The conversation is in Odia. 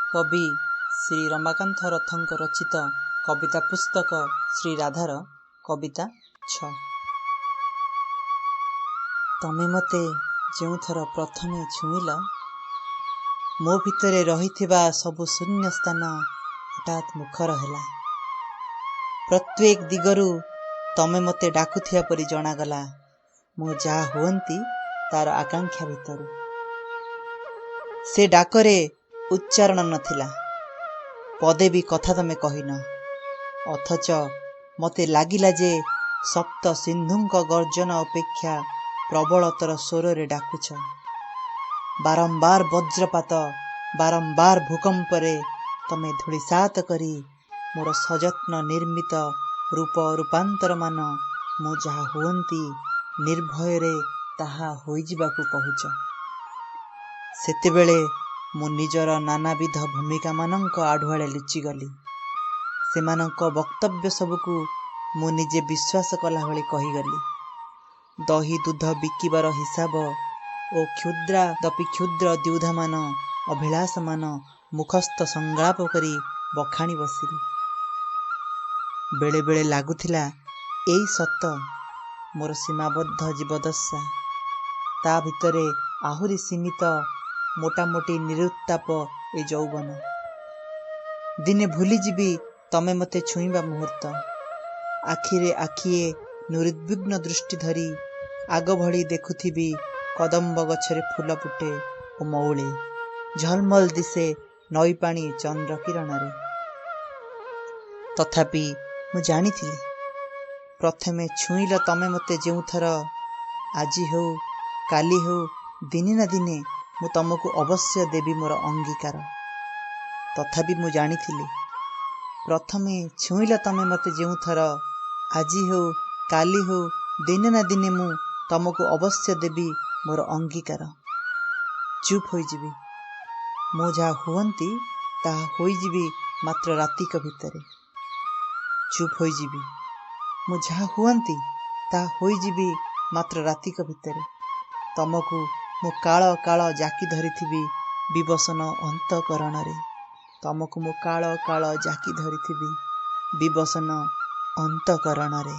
କବି ଶ୍ରୀ ରମାକାନ୍ତ ରଥଙ୍କ ରଚିତ କବିତା ପୁସ୍ତକ ଶ୍ରୀ ରାଧାର କବିତା 6। ତମେ ମୋତେ ଯେଉଁଥର ପ୍ରଥମେ ଛୁଇଁଲ, ମୋ ଭିତରେ ରହିଥିବା ସବୁ ଶୂନ୍ୟ ସ୍ଥାନ ହଠାତ୍ ମୁଖର ହେଲା। ପ୍ରତ୍ୟେକ ଦିଗରୁ ତମେ ମୋତେ ଡାକୁଥିବା ପରି ଜଣାଗଲା, ମୁଁ ଯାହା ହୁଅନ୍ତି ତାର ଆକାଂକ୍ଷା ଭିତରୁ। ସେ ଡାକରେ ଉଚ୍ଚାରଣ ନଥିଲା, ପଦେ ବି କଥା ତମେ କହିନ, ଅଥଚ ମୋତେ ଲାଗିଲା ଯେ ସପ୍ତ ସିନ୍ଧୁଙ୍କ ଗର୍ଜନ ଅପେକ୍ଷା ପ୍ରବଳତର ସ୍ୱରରେ ଡାକୁଛ। ବାରମ୍ବାର ବଜ୍ରପାତ, ବାରମ୍ବାର ଭୂକମ୍ପରେ ତମେ ଧୂଳିସାତ କରି ମୋର ସଯତ୍ନ ନିର୍ମିତ ରୂପ ରୂପାନ୍ତରମାନ ମୁଁ ଯାହା ହୁଅନ୍ତି ନିର୍ଭୟରେ ତାହା ହୋଇଯିବାକୁ କହୁଛ। ସେତେବେଳେ ମୁଁ ନିଜର ନାନାବିଧ ଭୂମିକାମାନଙ୍କ ଆଢ଼ୁଆଳେ ଲୁଚିଗଲି। ସେମାନଙ୍କ ବକ୍ତବ୍ୟ ସବୁକୁ ମୁଁ ନିଜେ ବିଶ୍ୱାସ କଲା ଭଳି କହିଗଲି। ଦହି ଦୁଧ ବିକିବାର ହିସାବ ଓ କ୍ଷୁଦ୍ରାଦପି କ୍ଷୁଦ୍ର ଦ୍ୱିଧାମାନ ଅଭିଳାଷମାନ ମୁଖସ୍ଥ ସଂଳାପ କରି ବଖାଣି ବସିଲି। ବେଳେବେଳେ ଲାଗୁଥିଲା ଏଇ ସତ ମୋର ସୀମାବଦ୍ଧ ଜୀବଦଶା, ତା ଭିତରେ ଆହୁରି ସୀମିତ ମୋଟାମୋଟି ନିରୁତ୍ତାପ ଏ ଯୌବନ। ଦିନେ ଭୁଲିଯିବି ତମେ ମୋତେ ଛୁଇଁବା ମୁହୂର୍ତ୍ତ। ଆଖିରେ ଆଖିଏ ନିରୁଦ୍ବିଗ୍ନ ଦୃଷ୍ଟି ଧରି ଆଗ ଭଳି ଦେଖୁଥିବି କଦମ୍ବ ଗଛରେ ଫୁଲ ଫୁଟେ ଓ ମଉଳେ, ଝଲମଲ ଦିଶେ ନଈ ପାଣି ଚନ୍ଦ୍ର କିରଣରେ। ତଥାପି ମୁଁ ଜାଣିଥିଲି, ପ୍ରଥମେ ଛୁଇଁଲ ତମେ ମୋତେ ଯେଉଁଥର, ଆଜି ହେଉ କାଲି ହେଉ ଦିନେ ନା ଦିନେ ମୁଁ ତମକୁ ଅବଶ୍ୟ ଦେବି ମୋର ଅଙ୍ଗୀକାର। ତଥାପି ମୁଁ ଜାଣିଥିଲି, ପ୍ରଥମେ ଛୁଇଁଲ ତମେ ମୋତେ ଯେଉଁଥର, ଆଜି ହେଉ କାଲି ହେଉ ଦିନେ ନା ଦିନେ ମୁଁ ତମକୁ ଅବଶ୍ୟ ଦେବି ମୋର ଅଙ୍ଗୀକାର। ଚୁପ୍ ହୋଇଯିବି, ମୁଁ ଯାହା ହୁଅନ୍ତି ତାହା ହୋଇଯିବି ମାତ୍ର ରାତିକ ଭିତରେ। ଚୁପ୍ ହୋଇଯିବି, ମୁଁ ଯାହା ହୁଅନ୍ତି ତାହା ହୋଇଯିବି ମାତ୍ର ରାତିକ ଭିତରେ। ତମକୁ ମୁଁ କାଳ କାଳ ଜାକି ଧରିଥିବି ବିବସନ ଅନ୍ତଃକରଣରେ। ତମକୁ ମୁଁ କାଳ କାଳ ଜାକି ଧରିଥିବି ବିବସନ ଅନ୍ତଃକରଣରେ।